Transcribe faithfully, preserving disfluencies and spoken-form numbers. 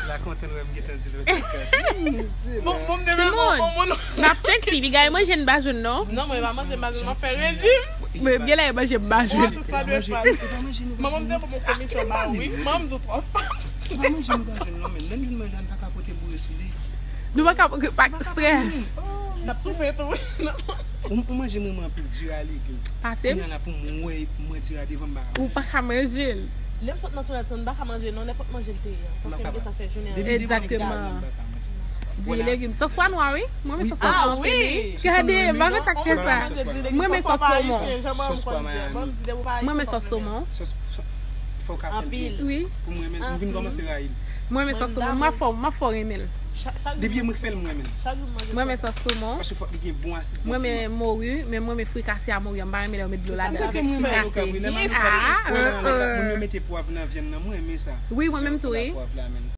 La kontan wè m gentan di l wè podcast. Bon, bon, m te bezwen yon moun. N ap seksi, piga e manje n pa jwenn non. Non, mwen pa manje, m pa jwenn, m ap fè rejim. Mwen byen la e manje m pa Mwen jwenn. Tout sa dwe fè. Manman m te pou mwen komisyon ba wi. Manman m di w twò fò. Pa manje nou pa jwenn non, men lè m jwenn manje a, n pa ka pote boure sou li. Nou pa ka pa strès. N ap toufe tou wi. Ou ou manje mwen anpil diri a legim. Pase m. Kounya la pou mwen wè mwen diri a devan m ba. Ou pa ka manje l. Lè m sot nan twalèt, m pa ka manje non, nenpòt manje l te ye a. Paske m gentan fè jounen an. Egzakteman. Diri legim. Sòs pwa nwa wi. Mwen men sòs pwa Ah nwa. wi. Gade, m pa konn sa k fè sa. Mwen men sòs somon. Mwen men sòs somon. Mwen di depi w pa Mwen men sòs somon. Sòs fò w ka fè l Anpil. byen. Wi. Pou mwen men, m vin kòmanse rayi l. Mwen men sòs somon. M ap fò, m ap fò renmen l. Chak chak Depi mwen k fè l mwen men. Chak jou m manje. Mwen men sòs somon. Paske fòk li gen bon asid. Mwen men mori, men mwen men frikase a mori. M pa renmen lè yo met dlo ladan. Sa ke mwen men yo ka wi lè m al nan Ah, fè moun yo euh, mete pwav nan vyann nan mwen men sa. Wi, mwen menm tou wi. Pwav la men.